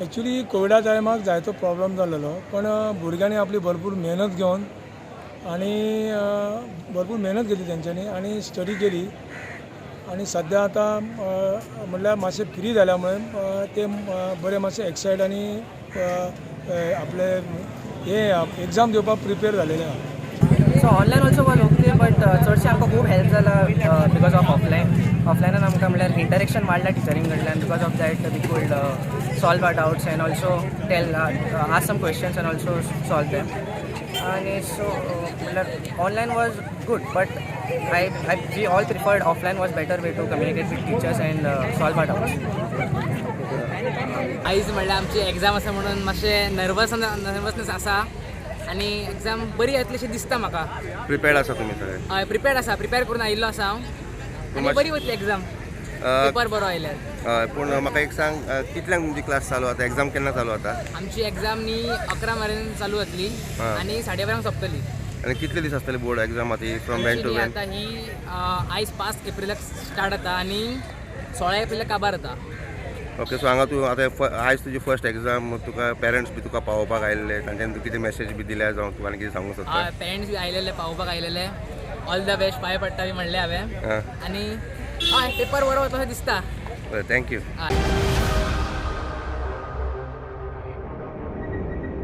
Actually कोविडा टायमाक जायतो प्रॉब्लम जाल्लो, पण भुरग्यांनी आपली भरपूर मेहनत घेवन आनी भरपूर मेहनत घेतली तेंच्यांनी आनी स्टडी केली आनी सद्या आतां म्हणल्यार मातशें फ्री जाल्या मुळे ते बरे मातशे एक्सायट आनी आपले हे एग्जाम दिवपाक प्रिपेर जालेले आहा. So online also was okay, but चडशें आमकां खूब हेल्प जाला because of offline. ऑफलायनान आमकां म्हणल्यार इंटरेक्शन वाडला टिचरीं कडल्यान. Because of that we could solve our doubts and also tell, ask some questions and also solve them. आनी सो म्हणल्यार online was good, but I we all preferred offline was better way to communicate with teachers and solve our doubts. आयज म्हणल्यार आमची exam आसा म्हणून मातशें nervousness आसा आनी एग्जाम बरी येतली अशी दिसता म्हाका. प्रिपेर्ड आसा तुमी सगळे? हय, प्रिपेर्ड आसा. प्रिपेर करून आयिल्लो आसा हांव आनी बरी वतली एग्जाम पेपर बरो आयल्यार. हय, पूण म्हाका एक सांग, कितल्यांक तुमची क्लास चालू जाता? एग्जाम केन्ना चालू जाता? आमची एग्जाम न्ही 11 मेरेन चालू जातली आनी 12:30 सोंपतली. आनी कितले दीस आसतले बोर्ड एग्जाम आतां फ्रॉम वेन टू आमची वेन? आतां ही आयज 5 एप्रिलाक स्टार्ट जाता आनी 16 एप्रिलाक काबार जाता. ओके, सो हांगा तूं आतां आयज तुजी फर्स्ट एग्जाम, तुका पेरंट्स बी तुका पावोवपाक आयिल्ले, तांच्यांनी तुका कितें मॅसेज बी दिल्या जावं तुका आनी कितें सांगूंक सोदता? हय, पेरंट्स बी आयलेले पावोवपाक आयलेले. ऑल the best, पांय पडटा बी म्हणलें हांवें. आनी हय, पेपर बरो वतलो अशें दिसता. बरें, thank you. हय.